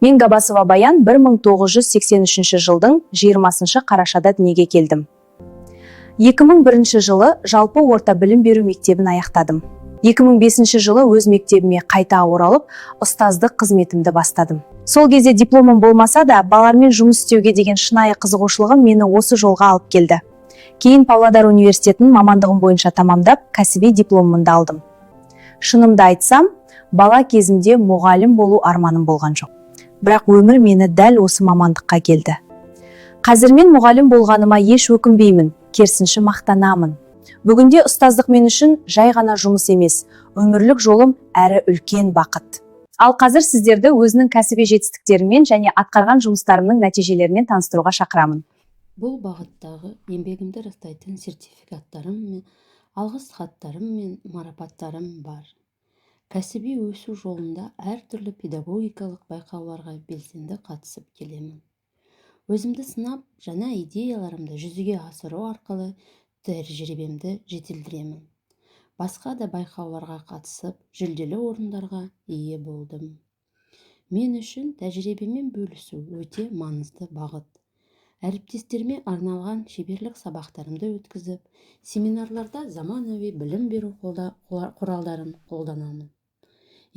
Мен, Габасова Баян, 1983 жылдың 20 қарашада дүниеге келдім. 2001 жылы жалпы орта білім беру мектебін аяқтадым. 2005 жылы өз мектебіме қайта оралып, ұстаздық қызметімді бастадым. Сол кезде дипломым болмаса да, балалармен жұмыс істеуге деген шынайы қызығушылығым мені осы жолға алып келді. Кейін Павлодар университетін мамандығым бойынша тамамдап, кәсіби дипломымды алдым. Шынымды айтсам, бала кезімде мұғалім болу арманым болған жоқ, бірақ өмір мені дәл осы мамандыққа келді. Қазір мен мұғалім болғаныма еш өкінбеймін, керісінше, мақтанамын. Бүгінде ұстаздық мен үшін жай ғана жұмыс емес, өмірлік жолым әрі үлкен бақыт. Ал қазір сіздерді өзінің кәсіби жетістіктерімен және атқарған жұмыстарымның нәтижелерімен таныстыруға шақырамын. Бұл бағыттағы еңбегімді растайтын сертификаттарым мен алғыс хаттарым мен марапаттарым бар. Кәсіби өсу жолында әртүрлі педагогикалық байқауларға белсенді қатысып келемін. Өзімді сынап, жаңа идеяларымды жүзеге асыру арқылы тәжірибемді жетілдіремін. Басқа да байқауларға қатысып, жүлделі орындарға ие болдым. Мен үшін тәжірибемен бөлісу өте маңызды бағыт. Әріптестеріме арналған шеберлік сабақтарымды өткізіп, семинарларда заманауи білім беру құралдарын қолданамын.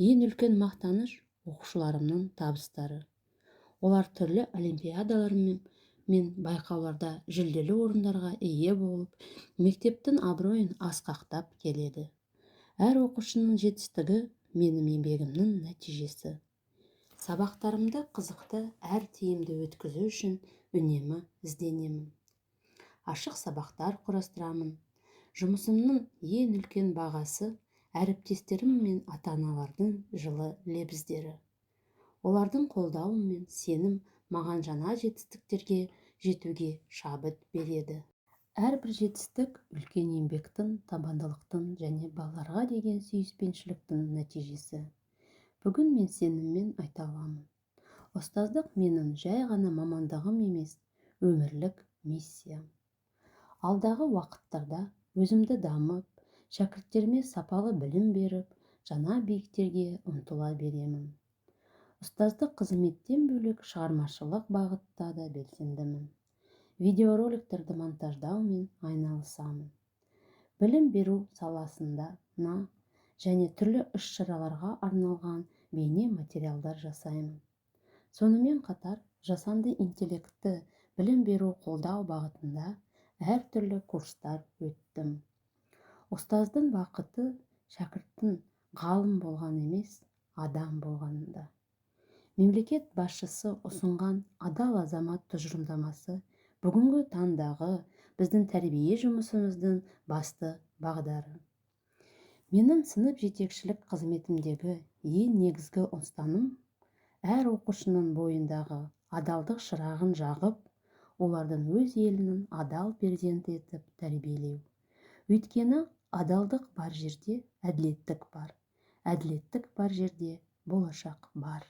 Ең үлкен мақтаныш — оқушыларымның табыстары. Олар түрлі олимпиадалар мен байқауларда жүлделі орындарға ие болып, мектептің абыройын асқақтап келеді. Әр оқушының жетістігі — менің еңбегімнің нәтижесі. Сабақтарымды қызықты әрі тиімді өткізу үшін үнемі ізденемін, ашық сабақтар құрастырамын. Жұмысымның ең үлкен бағасы — әріптестерім мен ата-аналардың жылы лебіздері. Олардың қолдауы мен сенім маған жаңа жетістіктерге жетуге шабыт береді. Әрбір жетістік — үлкен еңбектің, табандылықтың және балаларға деген сүйіспеншіліктің нәтижесі. Бүгін мен сеніммен айта аламын: ұстаздық менің жай ғана мамандығым емес, өмірлік миссиям. Алдағы уақыттарда өзімді дамып, шәкірттеріме сапалы білім беріп, жаңа биіктерге ұмтыла беремін. Ұстаздық қызметтен бөлек, шығармашылық бағытта да белсендімін. Видеороликтерді монтаждаумен айналысамын. Білім беру саласында және түрлі іс-шараларға арналған бейне материалдар жасаймын. Сонымен қатар жасанды интеллектті білім беру қолдау бағытында әртүрлі курстар өттім. Ұстаздың бақыты — шәкірттің ғалым болған емес, адам болғанында. Мемлекет басшысы ұсынған «Адал азамат» тұжырымдамасы — бүгінгі таңдағы біздің тәрбие жұмысымыздың басты бағдары. Менің сынып жетекшілік қызметімдегі ең негізгі ұстаным — әр оқушының бойындағы адалдық шырағын жағып, олардың өз елінің адал перзенті етіп тәрбиелеу. Өйткені адалдық бар жерде әділеттік бар, әділеттік бар жерде болашақ бар.